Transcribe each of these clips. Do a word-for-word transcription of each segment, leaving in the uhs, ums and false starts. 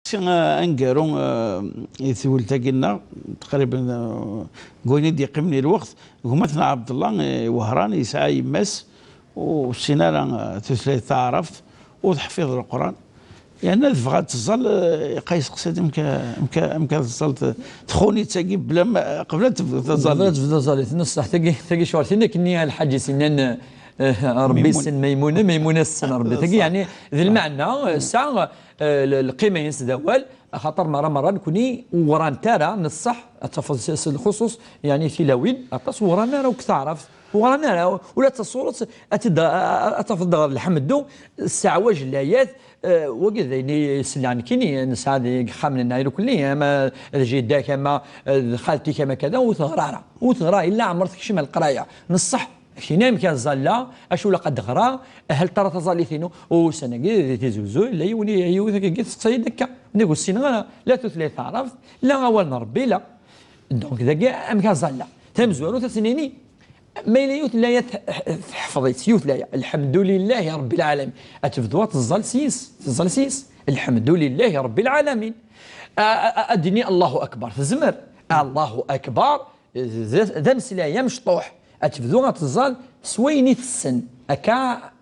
Si, eh, aneggaru, eh, i tewlt-agi-nneɣ, taqriben, eh, deg wayen i d-yeqqimen i lweqt, gma-tneɣ Ɛebdellah, eh, Wehran, yesɛa yemma-s, ur tessin ara, eh, tutlayt taɛrabt, ur teḥfiḍ Leqran. Yerna tebɣa ad teẓẓal, eh, iqa yesteqsa-d amek, amek, amek ad teẓẓal t-, txuni-tt-agi bla ma, qbel ad tebdu taẓallit. Qbel ad tebdu taẓallit, neṣṣeḥ, tagi, tagi ccɣel, tin akken i Lḥaǧ i s-innan, eh, Ṛebbi Maymun. Yessen Maymuna, Maymuna tessen Ṛebbi. Tagi, ṣṣeḥ. Yeɛni, d lmeɛna, eh, tesɛa, eh, l-, lqima-ines d awal, axaṭer merra, merra nekni ur ɣrant ara, neṣṣeḥ, ad tafeḍ s, s lxuṣuṣ, yeɛni tilawin, aṭas ur ɣran ara akk taɛrabt, ur ɣran ara, ula d tasuret, ad tt-id-, a, a, ad tafeḍ ɣer Lḥemdu, sseɛwaj layat, eh, wagi d ayen i selleɣ nekkini, nesɛa deg yexxamen-nneɣ irkelli, ama d jida-k, ama d xalti-k, ama kada, ur teɣra ara, ur teɣra, illa ɛmer tekcem ar leqraya, neṣṣeḥ. Kini amek ad ẓalleɣ, acu ilaq ad ɣreɣ, hal tara taẓallit-inu? Ussan-agi di Tizi Uzzu, yella yiwen, yiwet akkagi testeqsa-yi-d akka. Nnig ur ssineɣ ara la tutlayt taɛrabt, la awal n Ṛebbi, la. Donc, dagi amek ad ẓalleɣ? Tamezwarut ad s-nini, ma yella yiwet n laya tḥ-, tḥ-, tḥefḍ-itt, yiwet n laya. Lḥemdu lillahi Ṛebbi lɛalamin. Ad tebdu ad teẓẓal s yis, teẓẓal s yis. Lḥemdu lillahi Ṛebbi lɛalamin. A, a, a, ad d-tini Allahu Akbar. Tezmer. Allahu Akbar. D, d ameslay amecṭuḥ. Ad tebdu ad teẓẓal s wayen i tessen. Akka,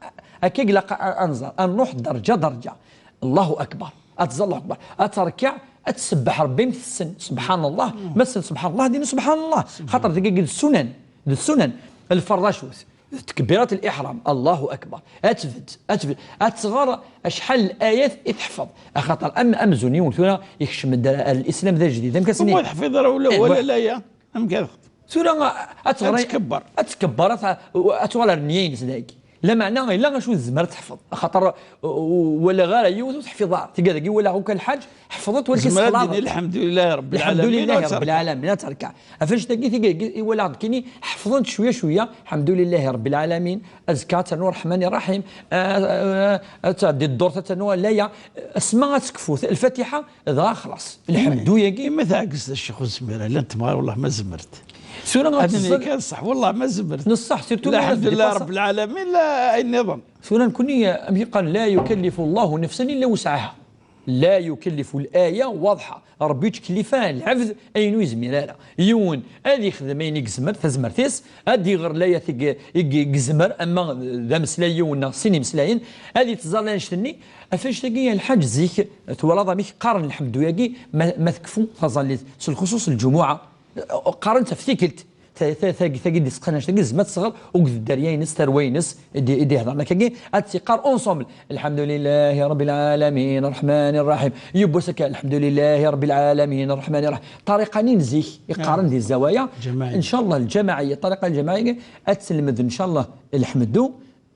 akka i ilaq a, a nẓer. Ad nruḥ derǧa, derǧa. Allahu Akbar. Ad teẓẓal Allahu Akbar. Ad terkeɛ, ad tsebbeḥ Ṛebbi mi tessen. Subḥanallah. Ma tessen Subḥanallah, ad d-tini Subḥanallah. Xaṭer dagi d ssunan. D ssunan. Lferḍ acu-t? D tekbirat liḥram. Allahu Akbar. Ad tbedd, ad tbedd. Ad tɣer acḥal n layat i teḥfeḍ. Axaṭer am, amzun yiwen tura yekcem-d ar, ar lislam d ajdid. Amek ad s-nini? Ur teḥfiḍ ara ula, eh, wala laya. Amek ara tex-, tura, ad teɣra, ad tkebber. Ad tkebber, ad t-, ad tuɣal ar nniya-ines dagi. Lameɛna, yella acu tezmer ad teḥfeḍ. Axaṭer, uh, uh, walaɣ ara yiwet ur teḥfiḍ ara. Tigad-agi walaɣ akk a Lḥaǧ, ḥefḍent, walakin tezmer ad d-tini, "Lḥemdulillahi Ṛebbil Ɛalamin", ad terkeɛ. Ɣef annect-agi, tigad-agi i walaɣ nekkini, ḥefḍent cwiya, cwiya, "Lḥemdulillahi Ṛebbil Ɛalamin", azekka ad ternu "Ṛeḥmani Ṛaḥim", uh, uh, ad tɛeddi ddurt, ad ternu laya, asma ad tekfu Lfatiḥa, dɣa xlaṣ. Lḥemdu-yagi. Imi tɛeggezt a Ccix Uzmir, llant temɣar, wellah ma zemrent. Tura ad ad teẓẓel. Kan ṣṣeḥ, wellah ma zemrent. Neṣṣeḥ, surtout la, ma lḥemdulillahi ṛebbil ɛalamin, la ayen nniḍen. Tura nekkni, amek i qqaren, "La yukallifu Allahu nafsan illa wusɛaha." La yukallifu, laya waḍḥa. Ṛebbi ur yettkellif ara lɛebd ayen ur yezmir ara. Yiwen ad yexdem ayen i yezmer, tazmert-is, ad d-iɣer layat i ye-, i ye-, i yezmer, ama d ameslay yiwen neɣ sin imeslayen, ad yettẓalla annect-nni, Ɣef annect-agi, a Lḥaǧ, zik twalaḍ amek qqaren lḥemdu-agi ma, ma tekfu taẓallit, s lxuṣuṣ lǧumuɛa, qqaren-tt ɣef tikkelt, ta-, ta-, tagi, tagi d-isqan annect-agi, tezmer ad tesɣer, akked dderya-ines, tarwa-ines, i d-, i d-ihedren akkagi, ad tt-iqqar ensemble. "Lḥemdu lillahi Ṛebbil ɛalamin, Ṛeḥmani Ṛṛaḥim." Yiwwas akka, "Lḥemdu lillahi Ṛebbil ɛalamin, Ṛeḥmani Ṛṛaḥim." Ṭariqa-nni n zik, i qqaren di zzawaya. Ǧamaɛiyya. Ncallah, lǧamaɛiyya, ṭariqa lǧamaɛiyya, ad telmed, ncallah, lḥemdu.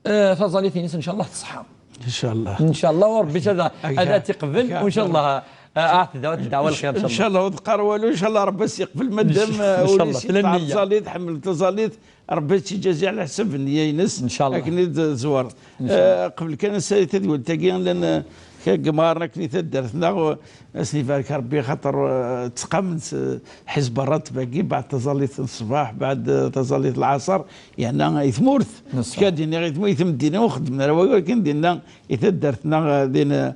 Eh, taẓallit-ines, ncallah, teṣḥa. Ncallah. Ncallah, u Ṛebbi ad, ad, ad tt-iqbel, u ncallah, eh, ad tedɛu, ad tedɛu lxir, ncallah. Ncallah, ur d-qqar walu, ncallah, Ṛebbi ad s-iqbel, madam, eh, ur yessin taẓallit, ḥemmel taẓallit, Ṛebbi ad tt-iǧazi ɛla ḥsab nneyya-ines, ncallah, akken i d-tezwar. Ncallah. Eh, qbel kan ad nessali tadwilt-agi, llan, eh, kra n yemɣaren akken i taddart-nneɣ, Ad sen-ibarek Ṛebbi, xaṭer, eh, ttqamen s, eh, ḥizb ṛṛateb-agi, beɛd taẓallit n ṣṣbeḥ, beɛd, eh, taẓallit n lɛaṣer, yerna i tmurt. Neṣṣa. Kad iniɣ i tmurt, i tmeddin ur xeddmen ara wagi, walakin dinna i taddart-nneɣ, eh, din, eh,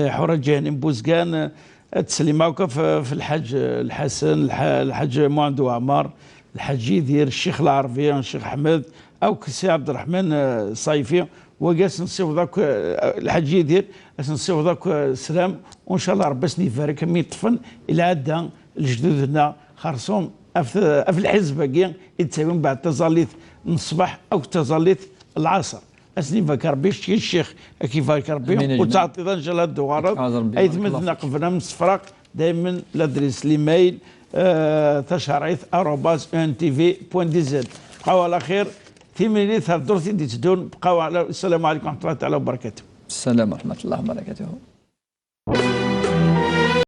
Ḥura Ǧahni n Buzgan, eh, ad teslim akk f, f Lḥaǧ, eh, Lḥasen, Lḥa-, Lḥaǧ Muɛend Waɛmer, Lḥaǧ Yidir, Ccix Lɛerbi, Ccix Ḥmed, akk Si Ɛebderreḥman, eh, Ṣayfi, wagi ad sen-nessiweḍ akk, eh, Lḥaǧ Yidir, ad sen-nessiweḍ akk, eh, sslam, u ncallah Ṛebbi ad sen-ibarek mi ṭṭfen i lɛadda lejdud-nneɣ xersum ɣef, ɣef lḥizb-agi i d-ttawin beɛd taẓallit n ṣṣbeḥ akk taẓallit n lɛaṣer. Ad sen-ibarek Ṛebbi, ccix, ccix, ad k-ibarek Ṛebbi, amin, amin. Ur ttɛeṭṭiḍ ara, ncallah ad d-tuɣaleḍ. Ḥaḍer, Ṛebbi ibarek. Aytma-tneɣ qbel ad nemsefraq, daymen ladris, l'email, eh, tacarɛit arobase E N T V point D Z. Bqaw ɛla xir, timlilit ar ddurt i d-itteddun, bqaw ɛla, ssalamu ɛalaykum wa raḥmatullahi taɛala wa barakatuh. Ssalam wa raḥmatullahi wa barakatuh.